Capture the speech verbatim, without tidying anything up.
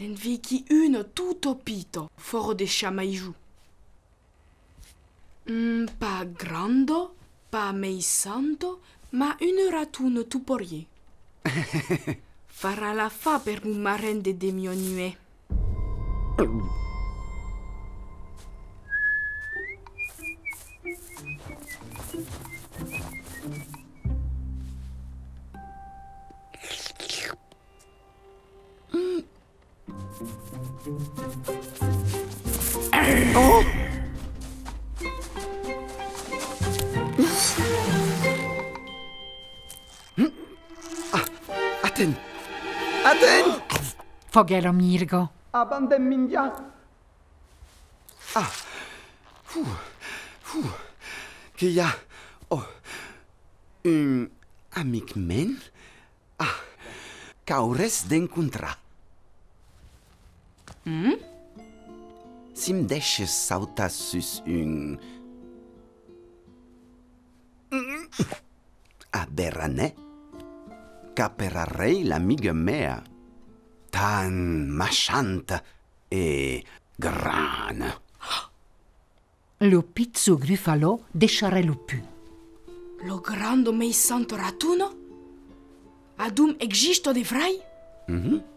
Ne'n veiquí una tota pita, fòra de sa maison. Mm, pas granda, pas meissanta, mas una ratona tot parier. Farà l'afar per mon marren de deminuèr. Oh! Ah, aten! Aten! Foguèt la mirga. Avant de minjar. Ah! Fu! Fu! Que i a, oh, un amic men? Ah! Qu'aurès d'encontrar. Mm? Si'm dèishes sautar sus un aberanèr, qu'aperarèi l'amiga mea, tan maishanta e grana. Lo pichon Gruffalo deisharèt lo punt. La granda meissanta ratona? Adonc exista de vrai? Mhm.